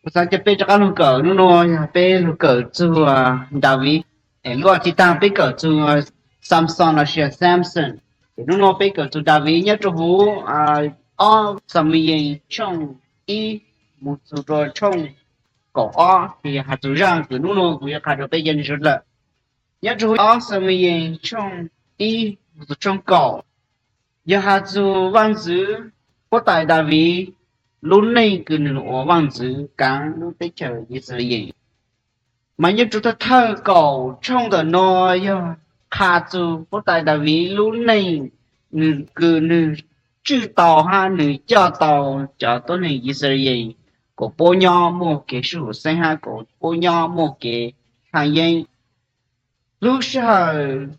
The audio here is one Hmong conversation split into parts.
Kuv xav tias peb rov qab lug kawm, nub nua yog peb lug kawm txug Daviv. Es lub txij taag peb kawm txug Samson los sis Samson, es nub nua peb kawm txug Daviv nyob rua huv ob Xamuyees tshooj ib mus txug rua tshooj kaum ob, ces yog has txug zaaj kws nub nua kuv yuav qha rua peb cov ntseeg lawm. Nyob rua huv ob Xamuyees tshooj ib mus txug tshooj kaum, yog has txug vaaj ntxwv huab tais Daviv lub neej kws nwg ua vaaj ntxwv kaav lub teb chaws Yixalayees. Mas nyob rua thawj thawj kaum tshooj ntawm nua yog qha txug huab tais Daviv lub neej, nwg kws nwg tswj tau hab nwg coj tau cov tuab neeg Yixalayees kuas puab nyob muaj kev sib hum xeeb hab kuas puab nyob muaj kev haaj yeeb. Lub sij hawm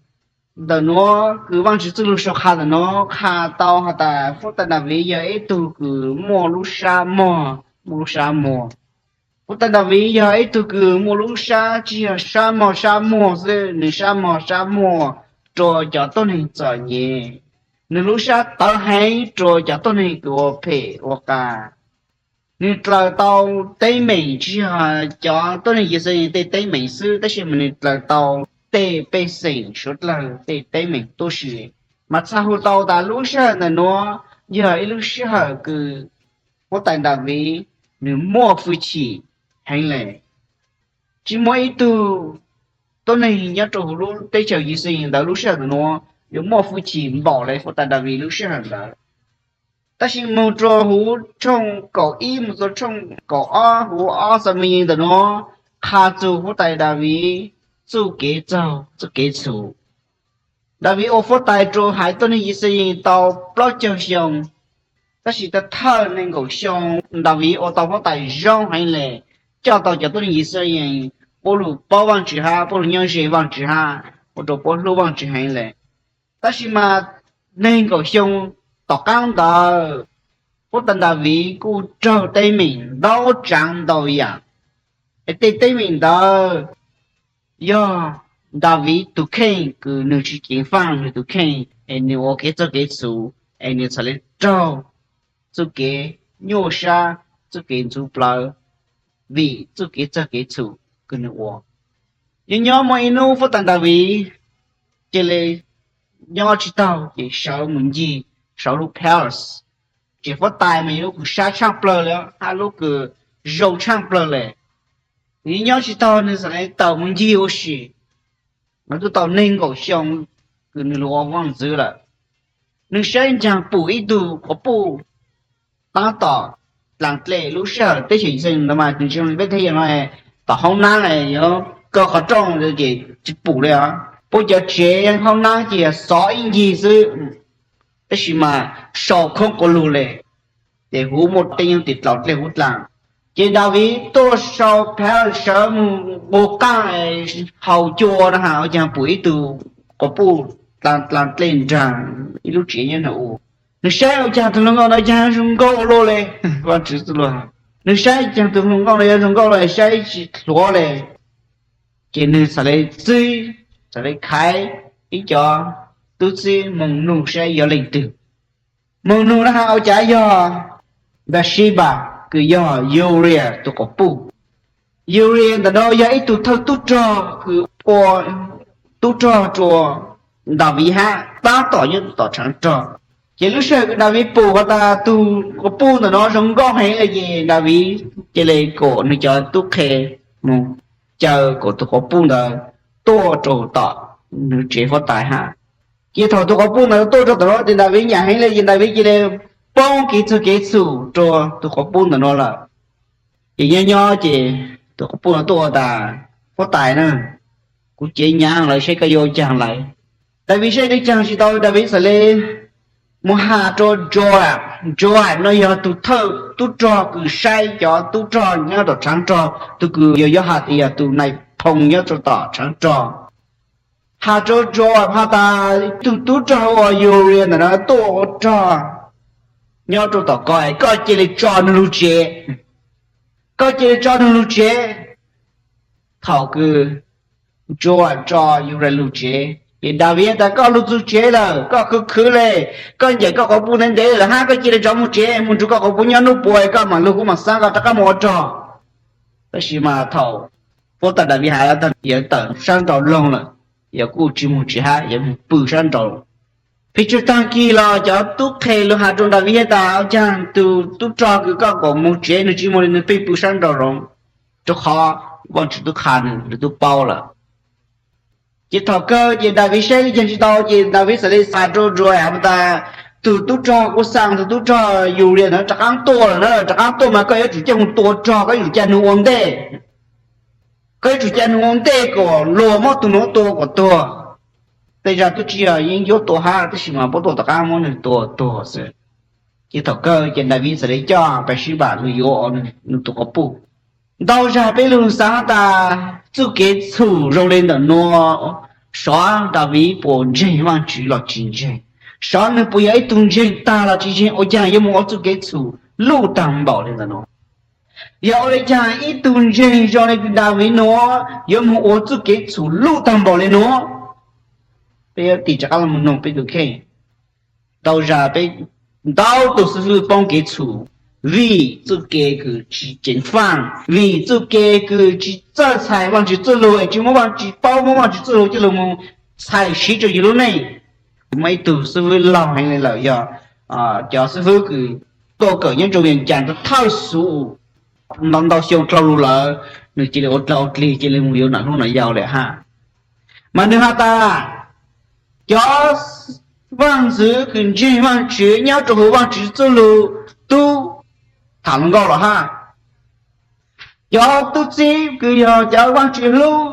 ntawm nuav kws Vaajtswv txuj lug sau qha ntawm nuav qha tau has tas huab tais Daviv yog ib tug kws muaj lub sab mog, muaj lub sab muag. Huab tais Daviv yog ib tug kws muaj lub sab tsi yog sab mog sab muag xwb, nwg sab mog sab muag rua cov tuab neeg txom nyem. Nwg lub sab tawv heev rua cov tuab neeg kws ua phem ua qas. Nwg dlaws tau teeb meem tsi yog cov tuab neeg Yixalayees tej teeb meem xwb, tab sis mas nwg dlaws tau tej pej xeem suav dlawg tej teeb meem tuab si. Mas txhaj hu tau tas lub sij hawm ntawm nuav yog ib lub sij hawm kws huab tais Daviv nwg muaj fwj chim heev le. Tsi muaj ib tug tuab neeg nyob rua huv lub teb chaws Yixalayees ntawd lub sij hawm ntawm nuav yuav muaj fwj chim npaum le huab tais Daviv lub sij hawm ntawd. Tab sis moog rua huv tshooj kaum ib mus txug tshooj kaum ob huv ob Xamuyees ntawm nuav qha txug huab tais Daviv txuj kev txaug txuj kev txhum. Daviv ua huab tais rua haiv tuab neeg Yixalayees tau plaub caug xyoo, tab sis thawj thawj neeg nkaum xyoo Daviv ua tau huab tais zoo heev le, coj tau cov tuab neeg Yixalayees puab lug paub Vaajtswv hab puab lug nyob ze Vaajtswv hab ua rua puab hlub Vaajtswv heev le. Tab sis mas neeg nkaum xyoo tom qaab ntawd huab tais Daviv kuj raug teeb meem ntau tsaav ntau yaam. Es tej teeb meem ntawd yog Daviv tug kheej kws nwg tsi ceev faaj nwg tug kheej es nwg ua kev txawj kev txhum, es nwg txhad le raug txuj kev nyuaj sab, txuj kev ntxuv plawv vim txuj kev txawj kev txhum kws nwg ua. Nyob nyob muaj ib nub huab tais Daviv cia le nyob tsi taug ces sawv mus ncig saum lub palace. Tsev huab tais mas yog lub kws sab tshaaj plawg le hab lub kws zoo tshaaj plawg le. Nyob nyob tsi taug nwg xaav le tawm mus ncig ua si, mas twb tau neeg nkaum xyoo kws nwg lug ua vaaj ntxwv lawm. Nwg saib ncaag pum ib tug quas puj taab tom dlaag dlej. Lub sij hawm teb chaws Yixalayees ntawd mas nws tsi zoo li peb teb chaws no, tom hoob naab yuav kaw qhov rooj ces tsi pum le os. Puab cov tsev hoob naab ces yog xov ib ncig xwb, tab sis mas sau khoob quas lug le, ces huv muaj tej nyoob tis dlaus dlej huv dlaag. Ces Daviv tuaj sau phav sawv mus nqug qaab haus cua na has ua caag pum ib tug quas puj dlaag dlej nraag ib lub tsev nyob na u. Nws saib ua caag tug hluas nkauj no caag zoo nkauj luaj le, Vaajtswv txuj lug, nws saib caag tug hluas nkauj no yuav zoo nkauj le, saib tsi hluav le. Ces nws txhad le txib, txhad le khaiv ib co tub txib moog nug saib yog leej twg. Moog nug na has ua caag yog Npasiba, kws yog Urias tug quas puj. Urias ntawm no yog ib tug thawj tub rog kws ua tub rog rua Daviv hab taab tom nyob tom tshaav rog. Ces lub sij hawm kws Daviv pum has tas tug quas puj ntawm no zoo nkauj heev le ces Daviv cia le kom nws cov tub qhe mus caw kom tug quas puj ntawd tuaj rau tom nws tsev huab tais hab. Ces thaum tug quas puj ntawd tuaj rau tom no ces Daviv nyam heev le ces Daviv cia le poob kev txawj kev txhum rua tug quas puj ntawm no lawm. Ces nyob nyob ces tug quas puj no tuaj ua tas, huab tais na, kuv cev nyaav lawm saib koj yuav caag lawm. Daviv saib le caag tsis tau, Daviv txhad le mus has rua Joab. Joab no yog tug thawj tub rog kws saib cov tub rog nyob tom tshaav rog, tug kws yog yuav has tas yog tug nai phoo nyob rau tom tshaav rog. Has rua Joab has tas tug tub rog ua Urias ntawm no tuaj ua rog nyob rau tom ko, koj cia le tso nwg lug tsev. Koj cia le tso nwg lug tsev. Thaum kws Joab tso Urias lug tsev ces Daviv tas koj lug txug tsev lawm, koj khwv khwv le, koj ncaim koj quas puj ntev ntev lawm hab, koj cia le rov moog tsev, moog nrug koj quas puj nyob nub puas koj maam lug kuv maam xaav koj rov qab moog ua rog. Tab sis mas thaum puab tas Daviv has tas yog tawm sab nraud loog lawm, yog kuj tsis moog tsis hab, yog moog pw sab nraud. Pes tsawg taag kis los cov tub qhe lug has rua Daviv has tas, Ua caag tug tub rog kws koj kom moog tsev nwg tsis moog le, nwg pheej pw sab nraud zoov, rua qhov Vaajtswv tub qha nwg, nwg tub paub lawm. Ces thaum kawg ces Daviv saib le caag tsis tau, ces Daviv xaav le xaav rua Ruam has tas, Tug tub rog kuv xaa, tug tub rog Yurias ntawd rov qaab tuaj lawm na, rov qaab tuaj mas koj yuav tsum coj moog tua rog, koj yuav tsum caij nug ua ntej. Koj yuav tsum caij nug ua ntej kom luag muab tug nuav tua kom tuag. Tej zag twb tsis yog yeej yuav tua hab, tab sis mas puab tuaj tom qaab muab nwg tua tuag xwb. Ces thaum kawg ces Daviv xaav le coj Pes Sib Npas lug yuav nwg tug quas puj. Ntau zag peb lug xaav has tas txuj kev txhum zoo le ntawm nuav, sov Daviv puas ntseeg Vaajtswv los tsis ntseeg, sov nwg puas yog ib tug ntseeg tag los tsis ntseeg, ua caag yuav moog ua txuj kev txhum luj taag npaum le ntawm nuav. Yog ua le caag ib tug ntseeg zoo le kws Daviv nuav yuav moog ua txuj kev txhum luj taag npaum le nuav? Peb yuav tig rov qaab lug moog noog peb tug kheej. Ntau zag peb, ntau tug xib fwb poob kev txhum vim txuj kev kws tsis ceev faaj, vim txuj kev kws tsis txawj txhais Vaajtswv txuj lug es tsis muab Vaajtswv paub, muab Vaajtswv txuj lug coj lug moog txhais siv rua yug lub neej. Kuv muaj ib tug xib fwb laug heev le lawm, yog cov xib fwb kws tuaj kawm nyob rua Vias Cas rua thawj xub ntau ntau xyoo dlhau lug lawm, nwg cia li ua dlaag ua dlig cia li moog yuav nam hnub nam yau le hab. Mas nwg has tas, cov vaaj ntxwv kws ntseeg Vaajtswv nyob rua huv Vaajtswv txuj lug tub tham hluas nkauj los hab, cov tub txib kws yog cov Vaajtswv hlub,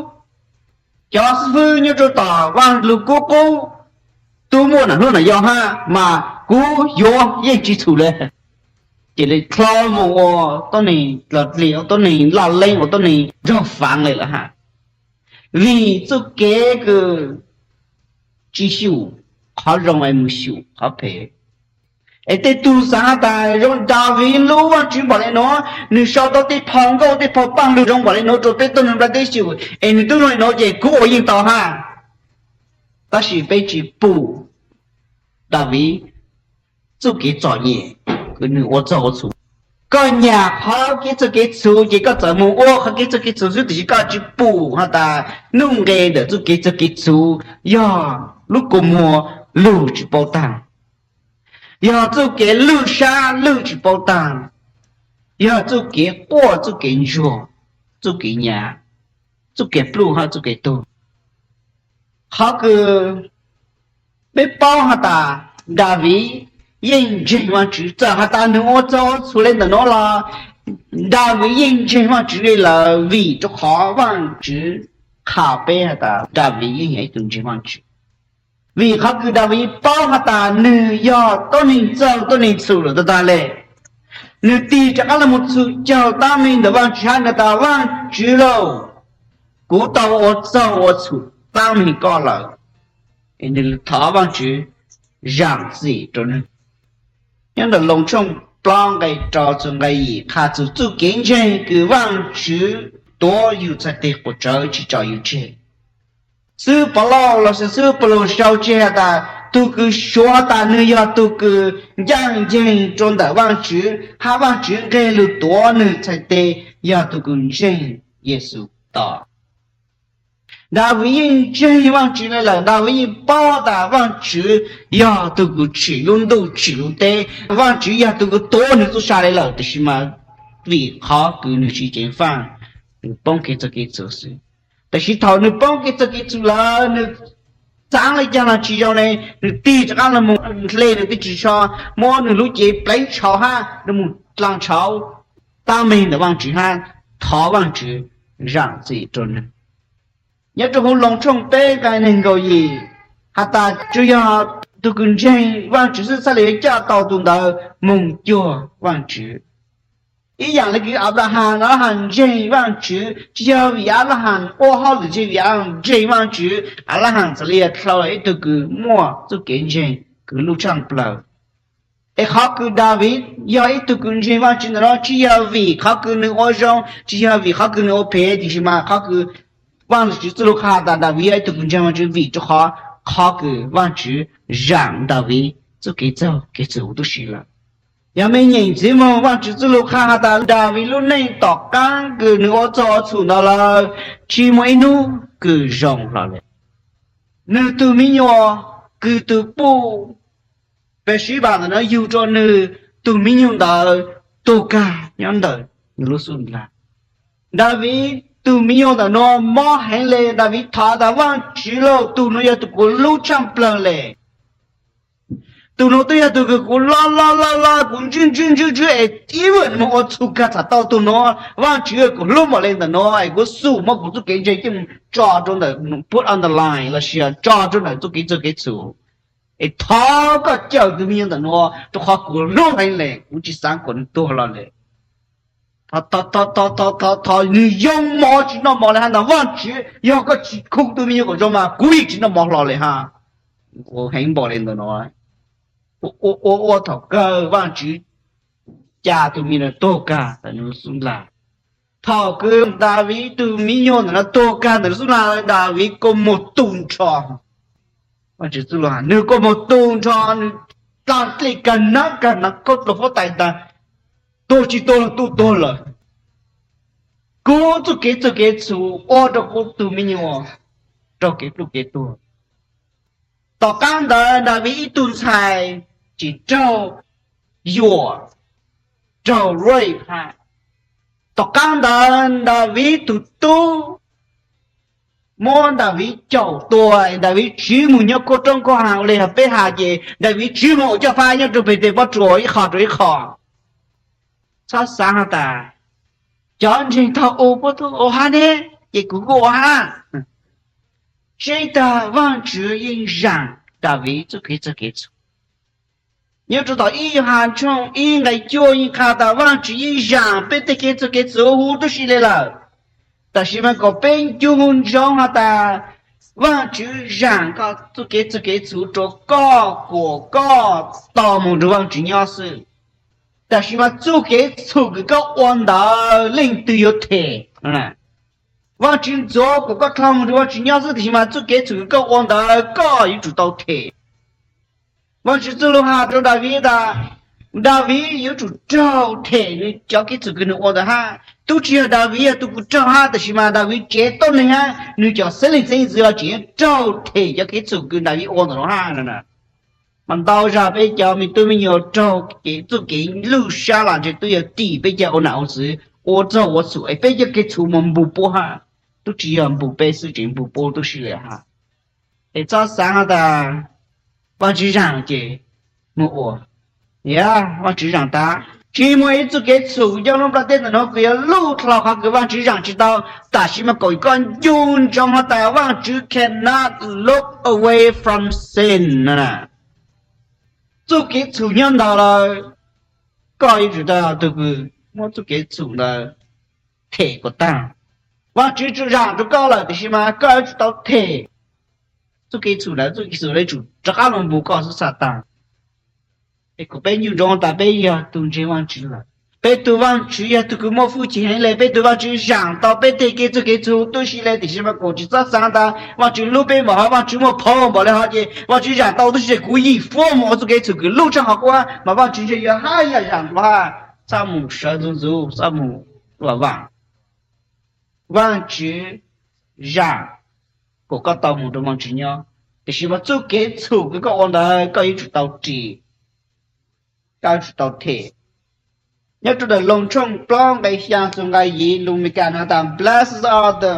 cov xib fwb nyob rua tom Vaaj Lug Kub Qub, tub muaj nam hnub nam yau hab mas kuv yuav yeej tsis txhum le. Cia li dlhau moog ua tuab neeg dlaag dlig, ua tuab neeg laj leeb, ua tuab neeg nraug faav le lawm hab. Vim txuj kev kws tsis xyum qhov zoo es moog xyum qhov phem. Es tej tug xaav has tas zoo Daviv hlub Vaajtswv npaum le nuav, nwg sau tau tej phau nkauj tej phau paaj lug zoo npaum le nuav rua peb tuab neeg nplaj teb xyum, es nwg tub zoo le nuav ces kuv ua yeej tau hab. Tab sis peb tsis pum Daviv txuj kev txom nyem kws nwg ua txuj kev txhum. Koj nyam qhov kev txuj kev txhum ces koj txawm moog ua qhov kev txuj kev txhum xwb, tiam sis koj tsis pum has tas nuj nqe ntawm txuj kev txuj kev txhum yog lub kua muag lug tsis paub taag, yog txuj kev lwj sab lwj tsis paub taag, yog txuj kev quaj txuj kev ntsuag, txuj kev nyav, txuj kev pluj hab txuj kev tuag. Qhov kws peb paub has tas Daviv yeej ntseeg Vaajtswv, txawm has tas nwg ua txuj kev txhum le ntawm nuav los Daviv yeej ntseeg Vaajtswv le lawm, vim rua qhov Vaajtswv qha peb has tas Daviv yeej yog ib tug ntseeg Vaajtswv. Vim qhov kws Daviv paub has tas nwg yog tuab neeg txawj tuab neeg txhum lawm tag tag le, nwg tig rov qaab lug moog txhum caug taab meeg ntawm Vaajtswv hab nwg tas, Vaajtswv lauj, kuv tau ua txuj kev txhum taab meeg koj lawm. Es nwg thov Vaajtswv zaam txim rua nwg. Nyob ntawm Loos tshooj plaub nqe rau txug nqe yim qha txug txuj kev ntseeg kws Vaajtswv tuav yug txhais teg quas tsawv tsis tso yug tseg. Xib hwb Povlauj lossis xib hwb Pavlus sau tseg has tas tug kws suav has tas nwg yog tug kws ncaaj nceeg rua ntawm Vaajtswv hab Vaajtswv nqeg lug tuav nwg txhais teg yog tug kws ntseeg Yexus to. Daviv yeej ntseeg Vaajtswv le lawm, Daviv yeej paub tas Vaajtswv yog tug kws tsim lub ntuj tsim lub teb, Vaajtswv yog tug kws tuav nwg txuj sa le lawm, tiam sis mas vim qhov kws nwg tsis ceev faaj, nwg poob kev txuj kev txhum xwb. Tiam sis thaum nwg poob kev txuj kev txhum lawm, nwg xaav le caag los tsis zoo le, nwg tig rov qaab lug moog hle nwg tej ris tsho, muab nwg lub cev pleev tshauv hab lug moog dlaa tshauv taab meeg ntawm Vaajtswv hab thov Vaajtswv zaam txim rua nwg. Nyob rua huv Loos tshooj peb nqe neeg nkaus yim has tas tsuas yog tug kws ntseeg Vaajtswv xwb txhaj le yuav coj tau tug ntawd moog cuag Vaajtswv. Ib yaam le kws Anplahas, Anplahas ntseeg Vaajtswv, tsis yog vim Anplahas ua hauj lwm, tsis vim Anplahas ntseeg Vaajtswv Anplahas txhad le yuav dlhau los ib tug kws muaj txuj kev ntseeg kws luj tshaaj plawg. Es qhov kws Daviv yog ib tug kws ntseeg Vaajtswv ntawm no tsis yog vim qhov kws nwg ua zoo, tsis yog vim qhov kws nwg ua phem, tiam sis mas qhov kws Vaajtswv txuj lug qha tas Daviv yog ib tug kws ntseeg Vaajtswv vim rua qhov, qhov kws Vaajtswv zaam Daviv txuj kev txuj kev txhum huv tib si lawm. Yog mej nyeem txiv moog Vaajtswv txuj lug qha has tas Daviv lub neej tom qaab kws nwg ua txuj ua txhum ntawd lawm, tsi muaj ib nub kws zoo hlo le. Nwg tug miv nyuas kws tug puj Bev-sib-vas ntawm no yug rua nwg tug miv nyuas ntawd tuag kag nyob ntawm nwg lub xub ntiag. Daviv tug miv nyuas ntawm no mob heev le, Daviv thov tas Vaajtswv lauj, tug nuav yog tug kuv hlub tshaaj plawg le. Tug nuav twb yog tug kws kuv loj loj loj loj, kuv ntswj ntswj ntswj ntswj es ib vwm moog ua txhum kag txham tau tug nuav. Vaajtswv, kuv hlub npaum le ntawm nuav es kuv xum muab kuv txuj kev ntseeg coj tso rua ntawm, put on the line lossis tso rua ntawm txuj kev txuj kev txhum, es thov koj cawm tug miv nyuas ntawm nuav rua qhov kuv hlub heev le, kuv tsi xaav kuas nwg tuag hlo le. Thov, thov, thov, thov nwg yoo mov tsi noj mov le hab ntag, Vaajtswv, yog koj tsi khu tug miv nyuas kuas zoo mas kuv yeej tsi noj mov hlo le hab. Ua heev npaum le ntawm nuav, ua ua ua thaum kawg Vaajtswv ca tug miv nyuas tuag kag ntawm nwg lub xub ntiag. Thaum kws Daviv tug miv nyuas ntawm no tuag kag ntawm lub xub ntiag, Daviv kua muag tu nrho. Vaajtswv txuj lug has nwg kua muag tu nrho, nwg dlaag dlej kag nab kag nab, khaub dluag huab tais tas, tuag tsi tuag los tuaj tuag lawm. Kuv txuj kev txuj kev txhum ua rua kuv tug miv nyuas raug kev pluj kev tuag. Tom qaab ntawd Daviv ib tug ntxhais tsim raug yuam, raug rape hab. Tom qaab ntawd Daviv tug tub muab Daviv caum tua, Daviv tsiv moog nyob kuj roob kuj hav ua le hab peb has ces Daviv tsiv moog ua coj fab nyob rua peg teg pob tsuas ib qho rua ib qho. Txhob xaav has tas cov ntseeg thaum u puab tub ua hab ne, ces kuv kuj ua hab. Tseeb tag Vaajtswv yeej zaam Daviv txuj kev txuj kev txhum. Nyob rua tom ib Yauhas tshooj ib nqai cuaj yeej qha tas Vaajtswv yeej zaam peb tej kev txuj kev txhum huv tub si le lawm. Tab sis mas kom peb ncu ntsoov has tas Vaajtswv zaam koj txuj kev txuj kev txhum rua koj kuas koj tau moog rua Vaajtswv nyob xwb. Tab sis mas txuj kev txhum kws koj ua ntawd leej twg yuav them? Vaajtswv ntxuav kuas koj dlhau moog rua Vaajtswv nyob xwb, tab sis mas txuj kev txhum kws koj ua ntawd koj yuav tsum tau them. Vaajtswv txuj lug has rua Daviv tas, Daviv yuav tsum raug them nwg cov kev txhum kws nwg ua ntawd hab. Tub tsi yog Daviv yog tug kws raug hab, tab sis mas Daviv tsev tuab neeg hab nwg cov xeeb leej xeeb ntxwv los tseem yuav raug them cov kev txhum kws Daviv ua ntawm no hab. Mas ntau zag peb cov me tub me nyuam raug txuj kev luj sab los ntshe twb yuav tim peb cov ua nam ua txwv ua txuj ua txhum es peb cov kev txhum mas npug puab hab. Tub tsi yog npug peb xwb, tseem npug puab tub si le hab. Es txhob xaav has tas Vaajtswv zaam ces moog ua, yog Vaajtswv zaam tas tsi muaj ib txuj kev txhum nyob lub nplaj teb ntawm no kws yuav luj dlhau qhov kws Vaajtswv zaam tsi tau. Tab sis mas kom koj ncu ntsoov has tas Vaajtswv cannot look away from sin. Txuj kev txhum nyob ntawd lawm, koj yuav tsum tau tug kws muab txuj kev txhum ntawd them kom tag. Vaajtswv tsi zaam rua koj lawm, tab sis mas koj yuav tsum tau them txuj kev txhum ntawd, txuj kev txhum ntawd yuav tsum rov qab moog npug koj xwb Xatas. Es kom peb ncu ntsoov tas peb yog tug ntseeg Vaajtswv lawm, peb tug Vaajtswv yog tug kws muaj hwj chim heev le, peb tug Vaajtswv zaam tau peb tej kev txuj kev txhum tub si le, tab sis mas kom tsi txhob xaav tas Vaajtswv hlub peb npaum hab, Vaajtswv muaj phov npaum le hov ces Vaajtswv zaam tau tub si es kuv yim fuab moog ua txuj kev txhum kws luj tshaj qhov qub mas Vaajtswv ntshe yuav hab yam zaam dlua hab. Txhob moog sawv ntxuv ntxuv, txhob moog vam vam. Vaajtswv zaam kom koj tau moog rua Vaajtswv nyob, tab sis mas txuj kev txhum kws koj ua ntawd koj yuav tsum tau ris, koj yuav tsum tau them. Nyob rua ntawm Loos tshooj plaub nqai xyaa txug nqai yim, lus Meskas has tas, Blessed are the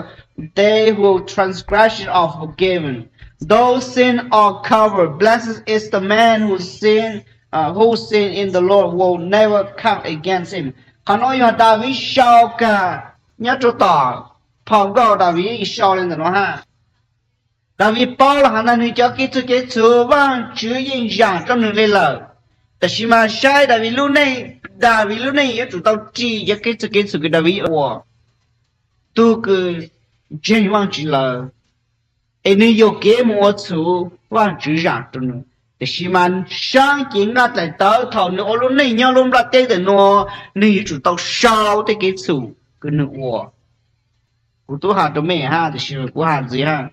they who transgression are forgiven, those sin are covered. Blessed is the man who sin, uh, who sin in the Lord will never come against him. Qhov no yog Daviv sau kag nyob rua tom phau nkauj, Daviv sau le ntawm no hab. Daviv paub los has tas nwg cov kev txuj kev txhum Vaajtswv yeej zaam rua nwg le lawm, tab sis mas saib Daviv lub neej, Daviv lub neej yuav tsum tau ris cov kev txuj kev txhum kws Daviv ua. Tug kws ntseeg Vaajtswv lawm es nwg yuam kev moog ua txhum, Vaajtswv zaam rua nwg, tab sis mas saab cev nqaj dlaim tawv thaum nwg ua lub neej nyob lub nplaj teb ntawm nuav, nwg yuav tsum tau sau tej kev txhum kws nwg ua. Kuv tub has rua mej hab, tab sis kuv has ntxiv hab.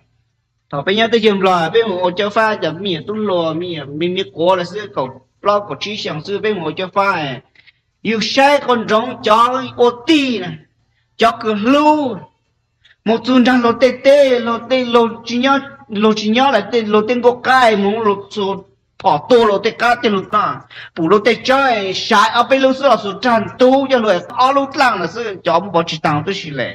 Thaum peb nyob teb chaws Nplog peb mus ua cov fab cov me nyuam tub hluas, me nyuam me quav lawm xwb, kom plaub kaum tsib xyoos xwb peb mus ua cov fab, yus saib qhov nroov cov ua tij na, cov kws hlub, mus txug nraag luag tej teb, luag tsis nyob lawm, luag tej nkuaj qaib mus luag txug phom tuag luag tej qab tej lug toj, pum luag tej tsawb, saib ob peb lub xwb los xuas rag ntub coj lug ob lub dlaaj lawm xwb, cov muaj pov tsis taag tub si le.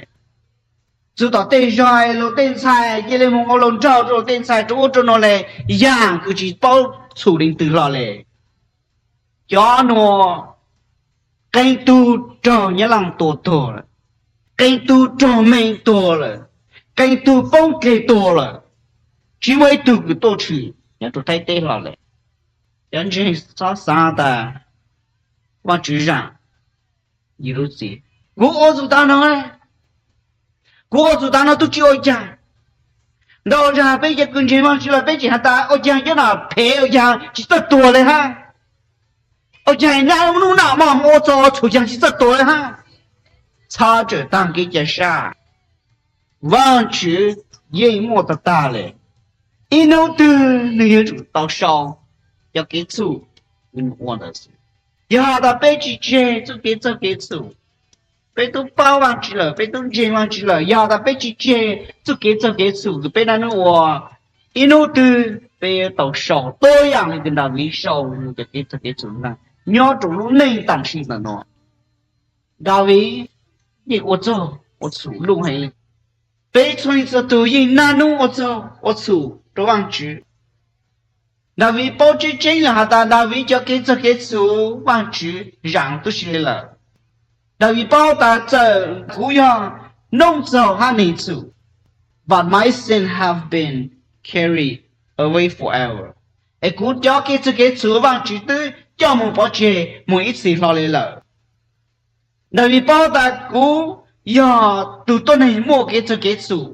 Txug tom tej zog luag tej ntxhais cia li mus ua luag nraug rau luag tej ntxhais rau ub rau nuav le, yaam kws tsis paub txhum leej twg hlo le. Cov nuav qee tug raug nyab laaj tua tuag lawm, qee tug raug mej tua lawm, qee tug poob dlej tua lawm, tsis muaj ib tug kws tuaj tshwm nyob rau Thaib teb hlo le. Cov ntseeg txhob xaav tas Vaajtswv zaam yus lub txim. Kuv ua txug taag no, kuv ua txug taag no tub tsis ua caag. Ntau zag peb cov kws ntseeg Vaajtswv lawm peb tseem has tas ua caag cov no phem, ua caag tsis txawj tuag le hab, ua caag nab nub nam mog mus ua txog txhum caag tsis txawj tuag le hab. Txhob tseem taag kev ca sab, Vaajtswv yeej muaj tag tag le. Ib nub twg nwg yuav tsum tau sau cov kev txhum ua ntawd xwb. Yog tas peb tsis tseg txuj kev txawj kev txhum, peb tub paub Vaajtswv lawm, peb tub ntseeg Vaajtswv lawm, yog tas peb tsis tseg txuj kev txawj kev txhum kws peb naj nub ua, ib nub twg peb yuav tau sau tuab yaam le kws Daviv sau nwg cov kev txawj kev txhum nyob rau lub neej taam sim ntawm no. Daviv yeej ua txog ua txhum luj heev le. Peb txhua leej txhua tug yeej naj nub ua txog ua txhum rau Vaajtswv. Daviv paub tseeb tseeb le has tas Daviv cov kev txawj kev txhum Vaajtswv zaam tub si le lawm. Daviv paub tas txawm kuv yog noob txaug hab neeg txhum, but my sin have been carried away forever. Es kuv cov kev txawj kev txhum Vaajtswv twb coj moog pov tseg moog ib txhis hlo le lawm. Daviv paub tas kuv yog tug tuab neeg muaj kev txawj kev txhum.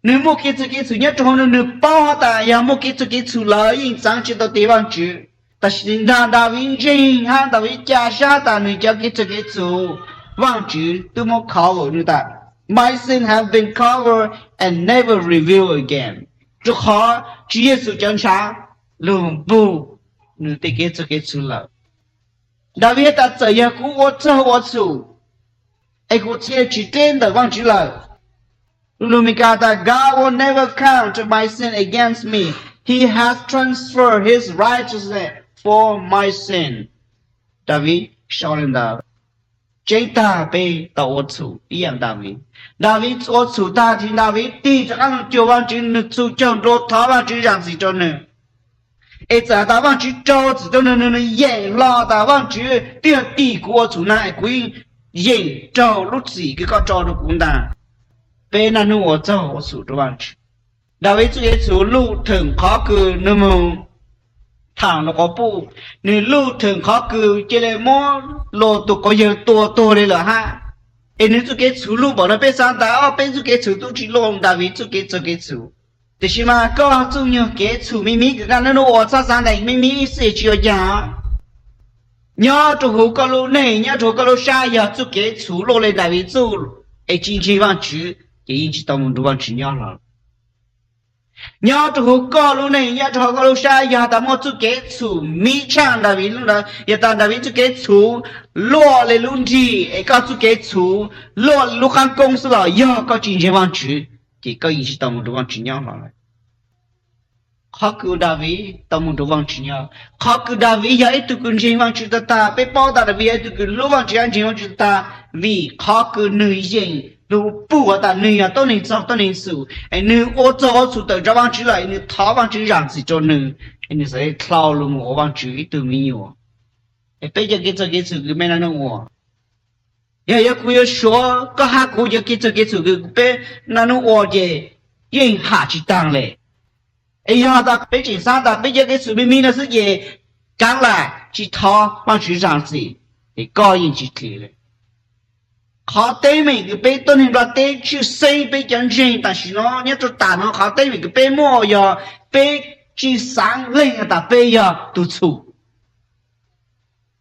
Nwg muaj kev txawj kev txhum nyob rau hauv nws, nwg paub tas yog muaj kev txawj kev txhum lawm yeej txaav tsi tau tes Vaajtswv. Tam sim ntag Daviv ntseeg hab Daviv ca sab tas nwg cov kev txawj kev txhum Vaajtswv twb muab cover nwg tas, my sin have been covered and never revealed again. Rua qhov Tswv Yexus cov ntshav lug npug nwg tej kev txawj kev txhum lawm. Daviv tas txawm yog kuv ua txaug ua txhum es kuv txhia tsis deb ntawm Vaajtswv lawm. Lug Meskas tas, God will never count my sin against me. He has transferred his righteousness for my sin. Daviv sau le ntawd. Tseeb tag peb tau ua txhum ib yaam Daviv. Daviv ua txhum tag tes Daviv tig rov qaab lug cuag Vaajtswv, nwg txhum caug dlua thov Vaajtswv zaam txim rau nwg. Es txawm tas Vaajtswv rau txim rau nwg, nwg yeem hlo tas Vaajtswv twb yog tig kuv ua txhum na es kuv yeej yeem raug lub txim kws koj tso rau kuv ntag. Peb naj nub ua txaug ua txhum rau Vaajtswv. Daviv txuj kev txhum luj theem qhov kws nwg moog thaam luas quas puj, nwg luj theem qhov kws cia le muab luas tug quas yawg tua tuag le lawm hab. Es nwg txuj kev txhum luj npaum no peb xaav tas ob peb txuj kev txhum tub tsi luj Daviv txuj kev txawj kev txhum. Tiam sis mas koj txuj nyuag kev txhum me me kws koj naj nub ua txhob xaav tas me me xwb es tsis ua caag. Nyob rua huv koj lub neej, nyob rua huv koj lub sab yog txuj kev txhum luj le Daviv txuj es tsis ntseeg Vaajtswv ces yeej tsis tau moog nrug Vaajtswv nyob hlo. Nyob rua huv koj lub neej, nyob rua huv koj lub sab yog tas muaj txuj kev txhum me tshaaj Daviv lub ntawd, yog tas Daviv txuj kev txhum luj le lub nrig es koj txuj kev txhum luj le lub qaab koob xwb los yog koj tsis ntseeg Vaajtswv ces koj yeej tsis tau moog nrug Vaajtswv nyob hlo lawm. Qhov kws Daviv tau moog nrug Vaajtswv nyob, qhov kws Daviv yog ib tug kws ntseeg Vaajtswv tag tag, peb paub tas Daviv yog ib tug kws hlub Vaajtswv hab ntseeg Vaajtswv tag tag, vim qhov kws nwg yeem lug puj has tas nwg yog tuab neeg txaug tuab neeg txhum, es nwg ua txaug ua txhum tawm nrug Vaajtswv lawm es nwg thov Vaajtswv zaam txim rua nwg, es nwg xaav dlhau lug moog ua Vaajtswv ib tug me nyuam. Es peb cov kev txawj kev txhum kws peb naj nub ua, yog yog kuv yuav suav koj hab kuv cov kev txawj kev txhum kws peb naj nub ua ces yeej ham tsis taag le. Es yog tas peb tseem xaav tas peb cov kev txhum me me no xwb ces kaav lam tsis thov Vaajtswv zaam txim, es koj yeej tsis dlim le. Qhov teeb meem kws peb tuab neeg nplaj teb tshwj xeeb peb cov ntseeg tam sim no nyob rua taam no, qhov teeb meem kws peb muaj yog peb tsis xaav leeg has tas peb yog tug txhum.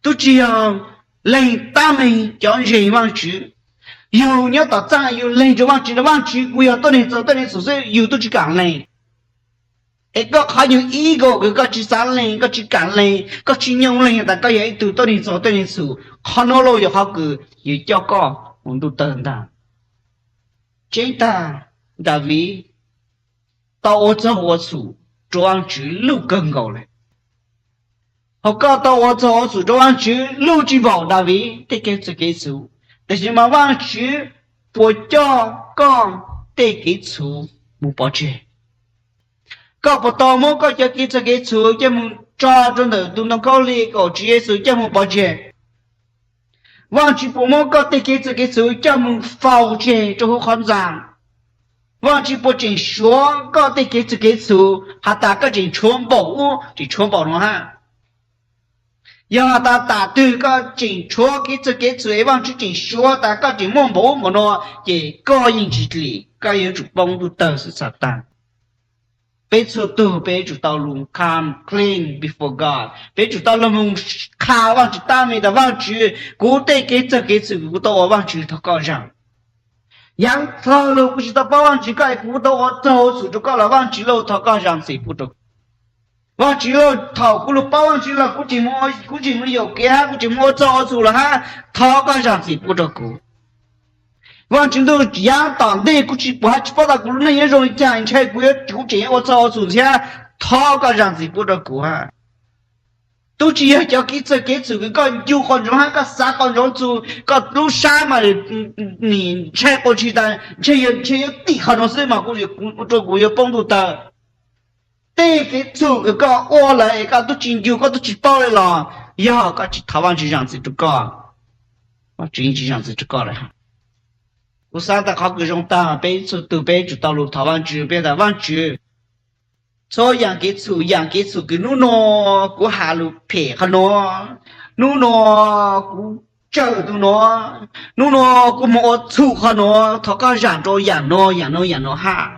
Tub tsi yog leeg tab meeg cov ntseeg Vaajtswv. Yug nyob tom txaaj yug leeg rua Vaajtswv, Vaajtswv kuv yog tuab neeg txaug tuab neeg txhum xwb, yug tub tsi kaam leeg. Es koj qhov yug ib nkaus kws koj tsis xaav lees, koj tsis kam lees, koj tsis nyoo lees tas koj yog ib tug tuab neeg txaug tuab neeg txhum, qhov nuav lauj yog qhov kws yuav coj koj mus ntuj tawg ntag. Tseeb tag, Daviv tau ua txaug ua txhum rua Vaajtswv lug kawg nkaus le. Hos koj tau ua txaug ua txhum rua Vaajtswv lug tsis npaum Daviv tej kev txawj kev txhum, tab sis mas Vaajtswv puas coj koj tej kev txhum mus pov tseg? Koj puas tau muab koj cov kev txawj kev txhum coj mus tso rua ntawm tus ntoo khaub lig kom Tswv Yexus coj mus pov tseg? Vaajtswv puas muab koj tej kev txawj kev txhum coj mus faus tseg rua huv qhov ntxa? Vaajtswv puas tseem suav koj tej kev txawj kev txhum has tas koj tseem tshuav npaum ub tseem tshuav npaum nuav hab? Yog has tas tam twg koj tseem tshuav kev txawj kev txhum es Vaajtswv tseem suav tas koj tseem muaj npaum ub npaum nuav, ces koj yeej tsis dlim, koj yuav tsum poob ntuj tawg xwb Xaataas. Peb txhua tug peb yuav tsum tau lug come clean before God, peb yuav tsum tau lug moog qha Vaajtswv tab meeg tas Vaajtswv, kuv tej kev txawj kev txhum kuv tau ua Vaajtswv thov koj zaam. Yaav dlhau lug kuv tsis tau paub Vaajtswv koj es kuv tau ua txaug txhum rua koj los Vaajtswv lauj thov koj zaam txim pub rua kuv. Vaajtswv lauj thaum kuv lug paub Vaajtswv los kuv tseem mus, kuv tseem mus yaum kev hab kuv tseem mus ua txaug ua txhum los hab, thov koj zaam txim pub rua kuv. Vaajtswv ntuj, yaav tom ntej kuv tsis pum hab tsis paub tas kuv lub neej yuav zoo li cas, ntshai kuv, kuv tseem yuav ua txaug ua txhum ntxiv hab, thov koj zaam txim pub rua kuv hab. Tub tsis yog cov kev txawj kev txhum kws koj ncu quas ntsoov hab koj xav quas ntsoov txug koj lub sab mas nim ntshai quas ntshis tas ntshe yuav tim qhov nuav xwb mas kuv, rua kuv yuav poob ntuj tawg. Tej kev txhum kws koj ua lawm es koj tub tsis ncu koj tub tsis paub li los yog koj tsis thov Vaajtswv zaam txim rua koj, Vaajtswv yeej tsis zaam txim rua koj lawm. Kuv xaav tas qhov kws zoo tag peb txhua tug peb tsum tau lug thov Vaajtswv, peb tas Vaajtswv, txhua yaam kev txhum, yaam kev txhum kws nub nua kuv has lug phem qhov nuav, nub nua kuv tsawm tug nuav, nub nua kuv moog ua txhum qhov nuav, thov koj zaam rua yaam nuav yaam nuav yaam nuav hab.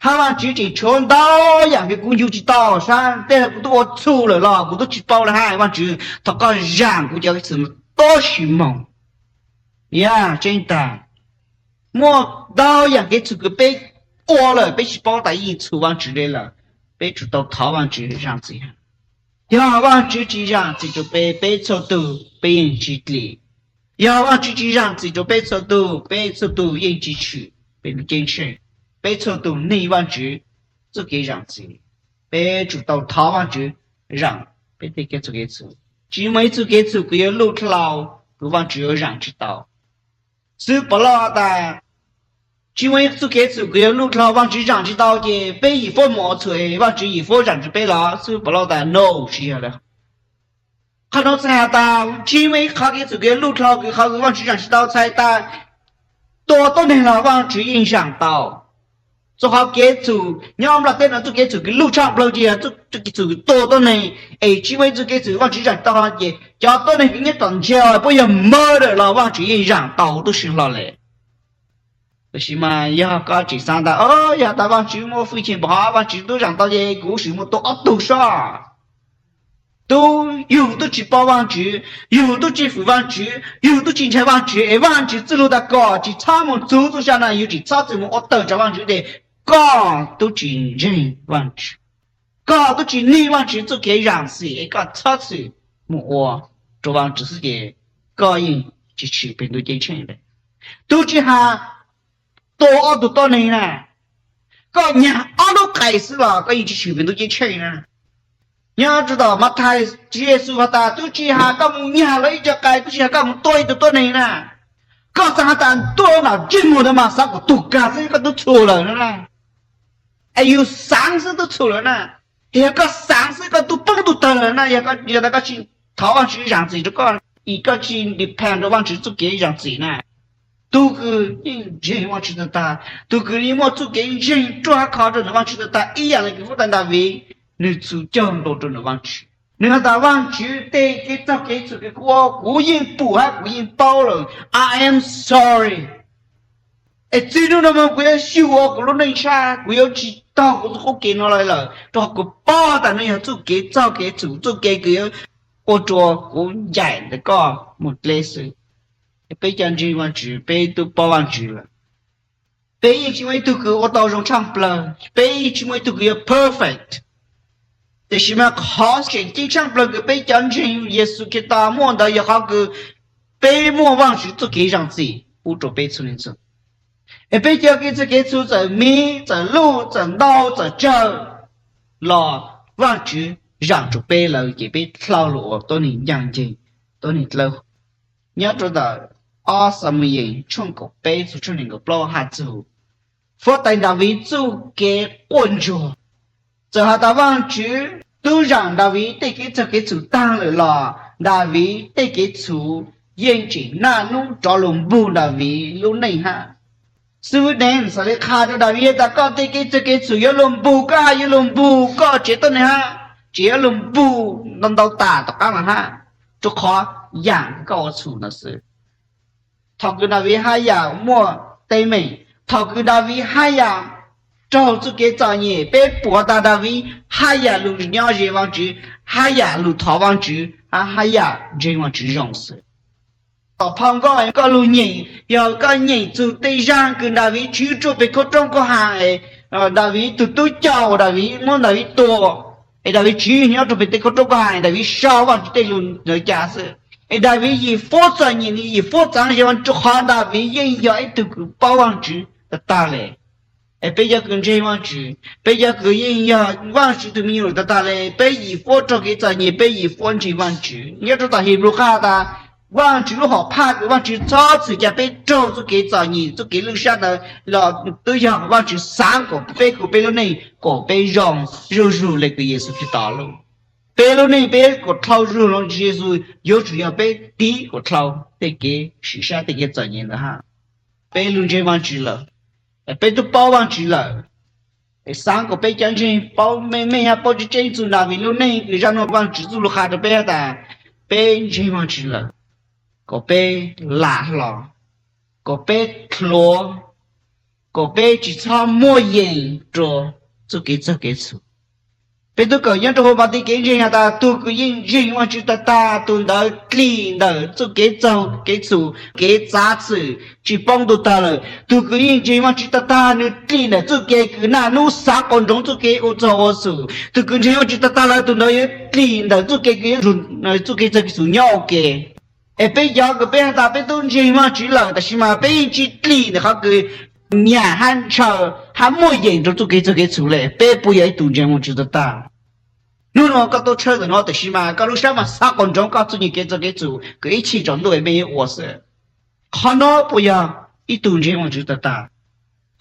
Hab Vaajtswv tseem tshuav ntau yaam kws kuv ncu tsis tau sab, tej kuv tub ua txhum lawm los kuv tub tsis paub lawm hab, Vaajtswv thov koj zaam kuv cov kev txhum tab sis moog. Yog tseeb tag, muaj ntau yaam kev txhum kws peb ua lawm peb tsis paub tas yeej txhum Vaajtswv le lawm, peb tsum tau thov Vaajtswv zaam txim. Yog Vaajtswv tsis zaam txim rua peb, peb txhua tug peb yeej tsis dlim. Yog Vaajtswv tsis zaam txim rua peb txhua tug, peb txhua tug yeej tsis tshwm peb lub ceeb tsheej. Peb txhua tug neeg Vaajtswv txuj kev zaam txim, peb tsum tau thov Vaajtswv zaam peb tej kev txhum kev txhum. Tsis muaj ib txuj kev txhum kws yuav luj dlhau kws Vaajtswv yuav zaam tsis tau. Xib hwb Pov Lauj has tas, tsis muaj ib txuj kev txhum kws yuav luj dlhau Vaajtswv zaam tsis tau ces peb yim fuab moog ua txhum Vaajtswv yim fuab zaam tsis peb los? Xib hwb Pov Lauj tas no, tsis yog lawm. Qhov nuav txhais has tas tsis muaj ib qhov kev txhum kws yuav luj dlhau kws qhov kws Vaajtswv zaam tsis tau, txhais tas tua tuab neeg los Vaajtswv yeej zaam tau. Txhua qhov kev txhum nyob nplaj teb nuav txuj kev txhum kws luj tshaj plawg ces yog txuj kev txhum kws tua tuab neeg, es tsis muaj ib txuj kev txhum Vaajtswv zaam tsis tau ces cov tuab neeg kws nyob tom ntsia puab yog murder los Vaajtswv yeej zaam tau tub si hlo le. Tab sis mas yog koj tseem xaav tas, o, yog tas Vaajtswv muaj hwj chim npaum hov, Vaajtswv tub zaam tau ces kuv sim mus tua ob tug soj. Tub, yug tub tsis paub Vaajtswv, yug tub tsis fwm Vaajtswv, yug tub tsis ntshai Vaajtswv es Vaajtswv txwj lug tas kom tsis txhob mus txug txuj sa na, yug tsis txhob txwm mus ua tawg tsam Vaajtswv tes koj tub tsis ntseeg Vaajtswv. Koj tub tsis nij Vaajtswv txuj kev zaam txim es koj txhob txwm mus ua rua Vaajtswv xwb ces koj yeej tsis tshwm peb ntuj ceeb tsheej le. Tub tsis has tua ob tug tuab neeg na, koj nyag ob lub qais xwb los koj yeej tsis tshwm peb ntuj ceeb tsheej na. Nyob rua tom Mathais, Tswv Yexus has tas tub tsis has koj mus nyag lawv ib co qais, tub tsis has koj mus tua ib tug tuab neeg na. Koj xaav has tas tuab nram ntsej muag ntawd mas xaav kuas tug kag xwb koj tub txhum lawm na. Es yug xaav xwb tub txhum lawm na. Yog koj xaav xwb koj tub poob tug tawg lawm na, yog tas koj tsis thov Vaajtswv zaam txim rua koj, es koj tsis depend rua Vaajtswv txuj kev zaam txim na. Tug kws yeej ntseeg Vaajtswv tag tag, tug kws yeej muaj txuj kev ntseeg ruaj khov rua ntawm Vaajtswv tag tag ib yam le kws huab tais Daviv, nwg txhum caug nkaus rua ntawm Vaajtswv. Nwg has tas Vaajtswv, tej kev txog kev txhum kws kuv ua kuv yeej pum hab kuv yeej paub lawm, I am sorry. Es txij nub no moog kuv yuav xyuas kuv lub neej sab, kuv yuav tsis taug kuv txuj qub kev no le lawm, rua qhov kuv paub tas nws yog txuj kev txog kev txhum, txuj kev kws yuav ua rua kuv ncaim ntawm koj mus dleb xwb. Es peb cov ntseeg Vaajtswv peb tub paub Vaajtswv lawm, Peb yeej tsis muaj ib tug kws ua tau zoo tshaj plawg, peb yeej tsis muaj ib tug kws yuav perfect. Tiam sis mas qhov tseem ceeb tshaj plawg kws peb cov ntseeg Yexus Khetos muaj ntawd yog qhov kws peb muaj Vaajtswv txuj kev zaam txim pub rua peb txhua leej txhua tus. Es peb cov kev txhua kev txhua txawm miv txawm luj txawm ntau txawm tsawg los Vaajtswv zaam rua peb lawm ces peb dlhau lug ua tuab neeg ncaaj nceeg, tuab neeg dlawb huv. Nyob rua ntawm ob Xamuyees tshooj kaum peb txug tshooj neeg nkaum plaub hais txug huab tais Daviv txuj kev quaj ntsuag. Txawm has tas Vaajtswv tub zaam Daviv tej kev txhua kev txhum taag lawm los Daviv tej kev txhum yeej tseem naj nub rov lug npug Daviv lub neej hab. Xib fwb Nees xaav le qha rua Daviv tas koj tej kev txhua kev txhum yuav lug npug koj hab yuav lug npug koj tsev tuab neeg hab, tseem yuav lug npug ntau ntau tas tom qaab los hab, rua qhov yaam koj ua txhum ntawd xwb. Thaum kws Daviv haj yam muaj teeb meem, thaum kws Daviv haj yam raug txuj kev txom nyem, peb pum tas Daviv haj yam lug nyob ze Vaajtswv, haj yam lug thov Vaajtswv, hab haj yam ntseeg Vaajtswv zoo xwb. Tom phau nkauj koj lug nyeem, yog koj nyeem txug tej zaaj kws Daviv tswv ruaj peg khaub roob khaub haa, Daviv tug tub coj uas Daviv muab Daviv tua, es Daviv tswv nyob rua peg tej khaub roob khaub haa, Daviv sau Vaajtswv tej lug ntawd ca xwb. Es Daviv yim fuab txom nyem, nwg yim fuab txaav ze Vaajtswv rua qhov Daviv yeej yog ib tug kws paub Vaajtswv tag tag le. Es peb cov kws ntseeg Vaajtswv, peb cov kws yeej yog Vaajtswv tug me nyuam tag tag le, peb yim fuab raug kev txom nyem, peb yim fuab ntseeg Vaajtswv. Nyob rua tom Hipluv qha tas Vaajtswv lub hom phaj kws Vaajtswv txhob txwm ca peb raug txuj kev txom nyem, txuj kev lwj sab ntawd los twb yog Vaajtswv xaav kuas peb kuas peb lub neej kuas peb zoo zuj zug le kws Yexus Khetos lug. Peb lub neej peb kuas dlhau zuj zug le Yexus yuav tsum yog peb tiv kuas dlhau tej kev sim sab tej kev txom nyem ntawd hab. Peb lug ntseeg Vaajtswv lawm, peb tub paub Vaajtswv lawm, es xaav kuas peb cov ntseeg paub meej meej hab paub tseeb tseeb txug Daviv lub neej kws zaaj nuav Vaajtswv txuj lug qha rua peb hab tas peb ntseeg Vaajtswv lawm, kuas peb lam hlo, kuas peb dlhuav, kuas peb tsi txhob muaj yees rua txuj kev txhua kev txhum. Peb tub kawm nyob rua huv pas tiv kev ntseeg has tas tug kws yeej ntseeg Vaajtswv tag tag, tug ntawd dlim ntawm txuj kev txhua kev txhum, kev txav txwm tsi poob ntuj tawg lawm. Tug kws yeej ntseeg Vaajtswv tag tag, nwg dlim ntawm txuj kev kws naj nub xaav quas ntsoov txuj kev ua txaug ua xwm. Tug kws ntseeg Vaajtswv tag tag lawm, tug ntawd yuav dlim ntawm txuj kev kws yuav zug txuj kev txhua kev txhum nyob ua ke. Es peb cov kws peb has tas peb tub ntseeg Vaajtswv lawm, tab sis mas peb yeej tsi dlim ntawm qhov kws nyam hab ntshaw hab muaj yees rua txuj kev txhua kev txhum le, peb puas yog ib tug ntseeg Vaajtswv tag tag? Nub nua koj tub tshawb ntawm nuav, tab sis mas koj lub sab mas xaav quas ntsoov koj txuj kev txhua kev txhum kws ib txhis tsaus ntuj mej yuav ua xwb. Qhov nuav puas yog ib tug ntseeg Vaajtswv tag tag?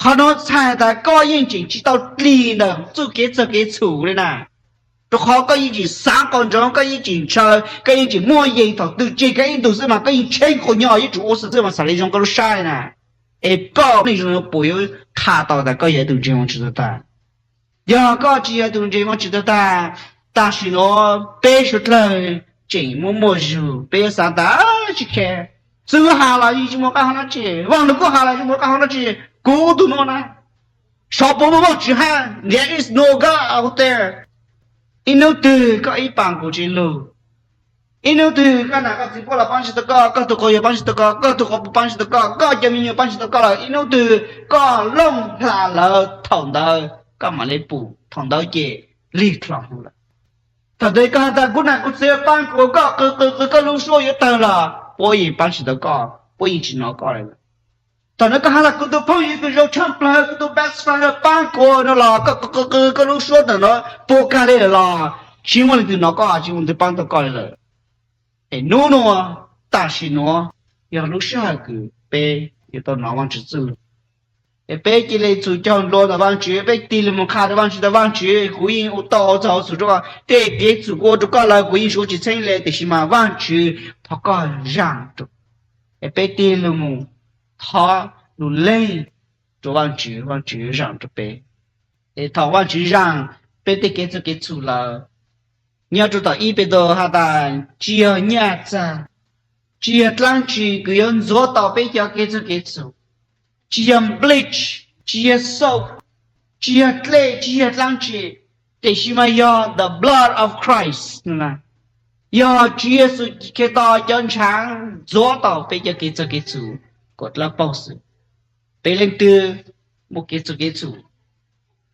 Qhov nuav txhais tas koj yeej tseem tsi tau dlim ntawm txuj kev txhua kev txhum le na. Rua qhov koj yeej tseem xaav quas ntsoov, koj yeej tseem ntshaw, koj yeej tseem muaj yees thaum twg tseg koj ib tug xwb mas koj yeej tsheej quas nyob yuav tsum ua xwb mas xaav le zoo koj lub sab le na. Es koj neej zoo puas yuav qha tau tas koj yog ib tug ntseeg Vaajtswv tag tag? Yog koj tsi yog ib tug ntseeg Vaajtswv tag tag, tam sim nuav peb suav dlawg tseem muaj muaj zug, peb yuav xaav tas tsi khe, xib hwb has los yeej tsi muaj qab hau dlaab tsi, vaaj lug kuj has los tsi muaj qab hau dlaab tsi, kuv tug nuav na, xyov puas muaj Vaajtswv hab, there is no God out there. Ib nub twg koj ib paab kuv tsi lug, ib nub twg koj nam koj txiv puab los paab tsi tau koj, koj tug quas yawg paab tsi tau koj, koj tug quas puj paab tsi tau koj, koj cov me nyuam paab tsi tau koj lawm, ib nub twg koj looj hla lawm, thaum ntawd koj mam le pum, thaum ntawd ces lig dlhau lawm. Thaum ntawd koj has tas kuv nam kuv txiv paab kuv, koj qw qw qw koj lub suab yuav tawg los puab yeej paab tsi tau koj, puab yeej tsi nov koj le lawm. Thaum ntawd koj has tas kuv tug phooj ywg kws zoo tshaj plawg, kuv tug best friend paab kuv no los koj qw qw qw koj lub suab ntawm nuav puas kag le lawm los tsi muaj leej twg nov koj, tsi muaj leej twg paab tau koj le lawm. Es nub nua, tam sim nuav yog lub sij hawm kws peb yuav tau nov Vaajtswv txuj lug. Es peb cia le txhum caug nplua ntawm Vaajtswv, peb tig lug moog qha rua Vaajtswv tas Vaajtswv, kuv yeej ua tau ua txaug ua txhum rua koj, tej kev txhum kuv ua rua koj lawm kuv yeej suav tsi txheeb le, tab sis mas Vaajtswv thov koj zaam rua. Es peb tig lug moog thov lug leeg rua Vaajtswv, Vaajtswv zaam rua peb. Es thaum Vaajtswv zaam peb tej kev txhua kev txhum lawm, nyob rua tom ib Petus has tas tsi yog nyaj txag, tsi yog dlaab tsi kws yuav ntxuav tau peb cov kev txhua kev txhum, tsi yog bleach, tsi yog soap, tsi yog dlej, tsi yog dlaab tsi, tab sis mas yog the blood of Christ, yog Tswv Yexus Khetos cov ntshaav ntxuav tau peb cov kev txhua kev txhum kom dlawb paug xwb. Peb leej twg muaj kev txuj kev txhu.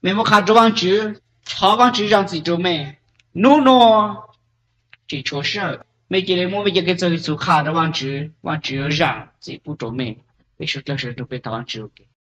Mej muab qha rua Vaajtswv, thov Vaajtswv zam txim rua mej. Nub nua tsi tshua sij hawm, mej ca le muab mej cov kev txuj kev txhu qha rua Vaajtswv, Vaajtswv yuav zam txim pub rua mej. Peb sawv dlawg sawv ntsug peb thov Vaajtswv.